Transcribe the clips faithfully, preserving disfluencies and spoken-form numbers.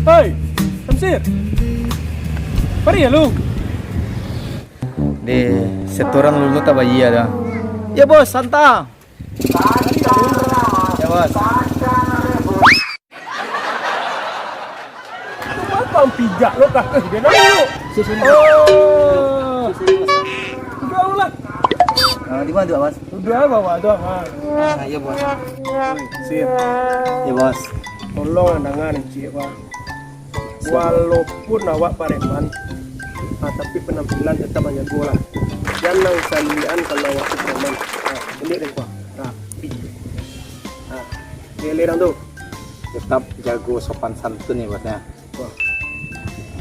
Hei, Samsir. Pari ya lu? Deh, setoran lu tak bayia dah. Ya, Bos, santa. Ya, Bos. Apa pijak lo kah? Eh, dia nak dulu. Oh. Udah lah. Ah, di mana tu, Bos? Udah bawa tu, ha. Ah, iya, Bos. Sir. Ya, Bos. Tolong dengar ni, Cik, Bang. Walaupun awak pareman, ah, tapi penampilan tetap manjago lah. Jangan salian kalau awak tu pareman. Ah, ini deh, Bang. Rapi. Ah, giliran tu. Tetap jago sopan santun ya, Bos, ya.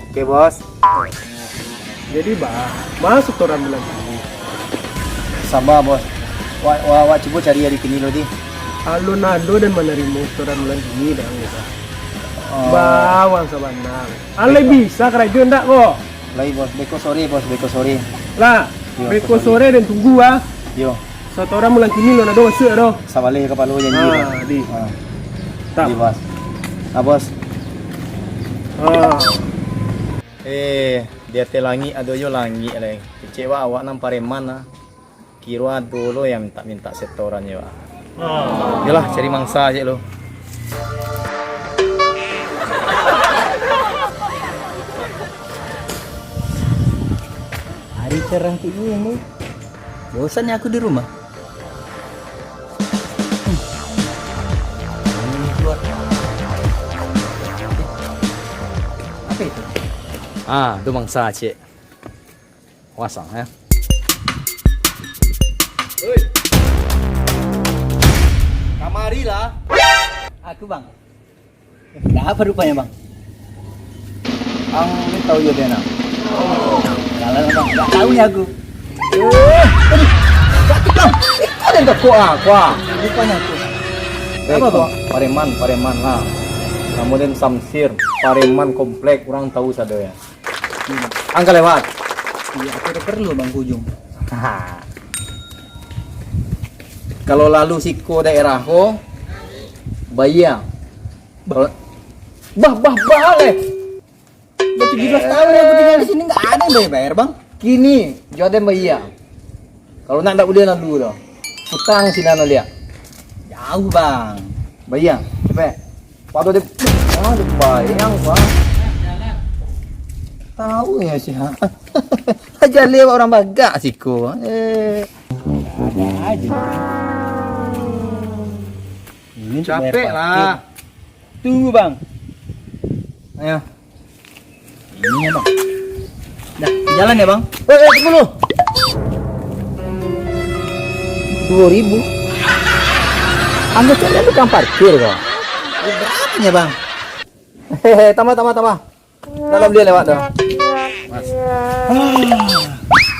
Oke, Bos. Jadi, bah, masuk setoran bulan kini. Saba, Bos. Wak, wak, wak cubo cari ari kini lo, di. Alun ado den manarimo setoran bulan kini, dah, gitu. Oh. Bawang sabana. Alai bisa karajo ndak ko? Lai, Bos. Beko sore, Bos. Beko sore. Lah, yo, beko sore den tunggu, ah. Yo. Satoran bulan kini lo nado masuak ado. Sabaleh kapalo janji. Ah, di. Ah. Tap. Di, Bos. Ah, Bos. Ah. Eh, di ateh langik ado jo langik lai. Kecek wak awak nan pareman lah. Kiro ado lo yang mintak-mintak setoran jo wak. Ah. Yolah, cari mangsa cek lo. Hari cerah kayak gini. Bosan ya aku di rumah. Hmm. Ini keluar. Apa itu? Ah, tu mangsa, cek. Wasang, ya. Oi. Kamarilah. Aku, Bang. Dah apa rupanya, Bang? Ang ni tahu yo dia nak. Kalah lah, Bang. Tak tahu ni aku. Eh, aduh. Sakit, Bang. Ikut yang tak kuat, ah, kuat. Rupanya aku. Eh, apa, Bang? Pareman, pareman lah. Namo den Samsir, pareman komplek, urang tahu sado ya. Hmm. Angka lewat. Iya, aku ada perlu, Bang, ke ujung. Kalau lalu siko daerah ko, bayia. Bah, bah, bah, leh. Udah tujuh belas tahun aku tinggal di sini, nggak ada yang bayar-bayar, Bang. Kini, jual dan bayar. Kalau nak, ndak buliah lalu doh. Utang sinan liak. Jauh, Bang. Bayar, capek. Pado dia, ah, dia bayang, Bang. Tahu ya sih, ha? Aja lewat orang bagak siko. Eh. Ada aja. Ini untuk bayar parkir. Capek lah. Tunggu, Bang. Ayo. Ini ya, Bang. Dah, jalan ya, Bang. Eh, eh, tunggu dulu. Dua ribu. Anda cari tukang parkir kau. Ya, berapanya, Bang? Hehe, tambah, tambah, tambah. Dalam dia lewat dah. Mas. Ah,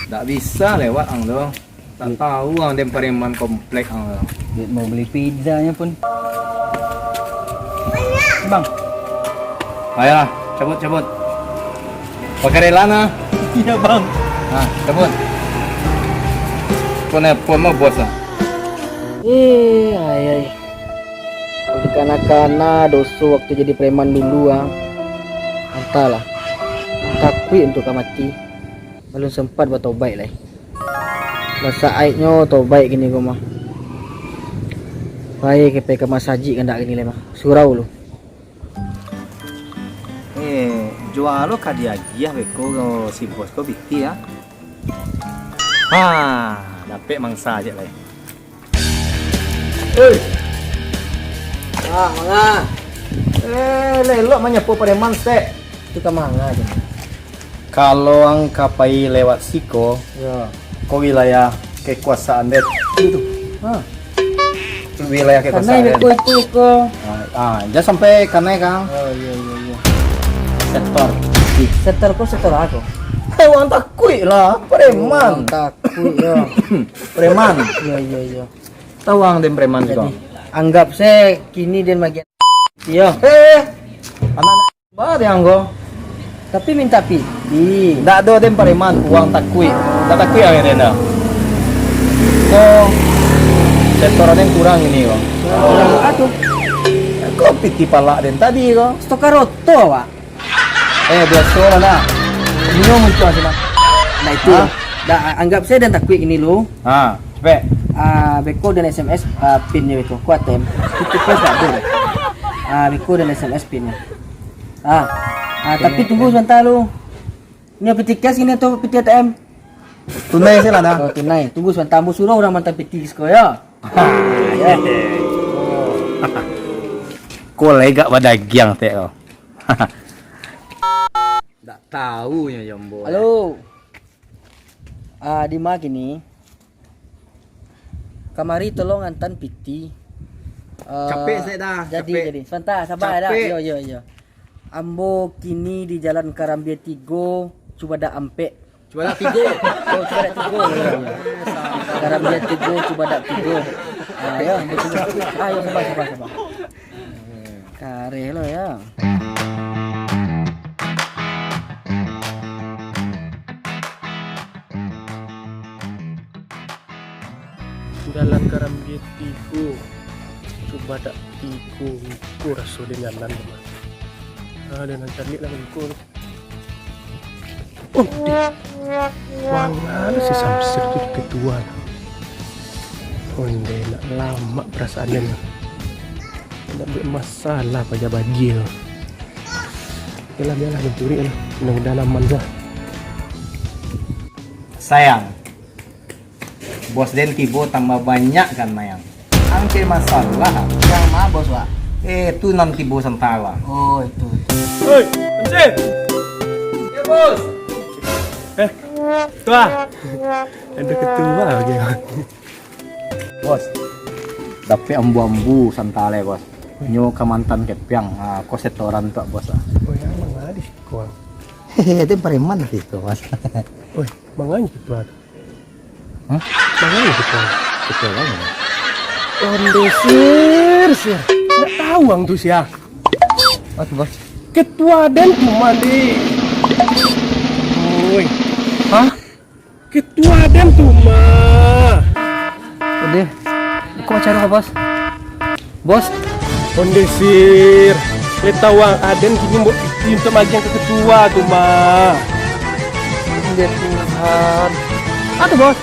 tak bisa lewat ang tu. Tak tahu ang den pareman komplek ang tu. Duit mau beli pizzanya pun. Bang. Ayolah, cabut, cabut. Pakai rela nah. Iya, Bang. Nah, cabut. Pun, pun mau bos lah. Eh, ai, ai. Dikana-kana doso waktu jadi preman dulu, ah. Antahlah. Takuik untuk ka mati. Balun sempat batobaik lai. Lah saaiknyo tobaik kini ko mah. Pai ka, pai ka masajik kandak kini lai mah. Surau lu. Eh, jua lo ka diagiah beko si bos ko pitih, ah. Ha, dapek mangsa ciek lai. Oi. Ah, manga. Eh, lelok manyapo pareman, Stek. Tu ka manga je. Kalau ang ka pai lewat siko, yo, ko wilayah kekuasaan den. Itu. Ha. Wilayah kekuasaan den. Kanai beko itu ko. Ah, ah, jan sampai kanai, Kang. Oh, iya, iya, iya. Sektor. Sektor ko sektor apo? Hei, wang takuik lah, preman. Wang takuik, yo. Preman. Iya, iya, iya. Tahu ang den preman tu, Kang? Anggap se kini den bagian. Iyo. Eh, anak-anak ba den ang ko. Tapi minta pitih. Ndak ado den pareman, uang takuik. Ndak takuik ang den dah. Ko, sektor den kurang ini ko. Kurang apo tu? Ko pitih palak den tadi ko. Stok karoto, Pak. Eh, biaso lah, nah. Minum muncul sih, nah. Nah, itu. Hah? Dah, anggap sajo den takuik kini lu. Ha, capek. Ah, beko den S M S, ah, pin-nyo beko. Ku A T M. Itu cash tak ada. Ah, beko den S M S pin-nyo. Ah, ah, tapi tunggu sabanta lu. Ini piti cash ini atau piti A T M? Tunai sajo lah, nah. Oh, tunai. Tunggu sabanta, ambo suruah urang maanta piti siko, yo. Ko lai gak badagiang, tek, ko. Ndak tahu nyo, Jombo. Halo. Ah, di ma kini? Kamari tolong antaan piti. Ah, capek sajo dah, jadi, capek. Jadi. Sabanta, saba dah. Capek. Yo, yo, yo. Ambo kini di Jalan Karambia tigo, Cubadak ampek. Cubadak tigo. Oh, Cubadak tigo. Yo, yo. Karambia tigo, Cubadak tigo. Ah, yo, ambo tunggu. Ah, yo, saba, saba, saba. Kareh lo, yo. Jalan Karambia tigo, Cubadak tigo, iko raso den jalan tu, mah. Ah, den caliak lah iko tu. Oh, deh. Manga si Samsir tu ketua lah. Ondeh, nak lamak parasaan den. Nak buek masalah paja bajil. Bialah, bialah, den curiak lah. Mudah-mudahan aman lah. Sayang. Bos den tibo tambah banyak kan, Mayang? Angke masalah. Yang ma, Bos, wak? Eh, tu nan tibo sabanta. Oh, itu, itu. Oi, Hamzah! Ya, Bos. Eh, tu ah. Ado ketua lagi. Bos, dapek ambu-ambu sabanta lai, Bos. Nyo ka maanta kepiang, ah, ko setoran tu, Bos, ah. Oh, ya, manga di siko? Hehe, itu preman di siko, Bos. Oi, manga ketua tu? Hah? Manga ketua? Ketua mano? Ondeh, Sir, Sir. Ndak tahu ang tu sia. Oke, Bos. Ketua den tu mah, Dek. Oi. Hah? Ketua den tu mah. Ondeh. Kok macam mana, Bos? Bos. Ondeh, Sir. Lai tahu ang, aden kini buek piti untuak maagiah ka ketua tu mah. Ya Tuhan. Atu, Bos.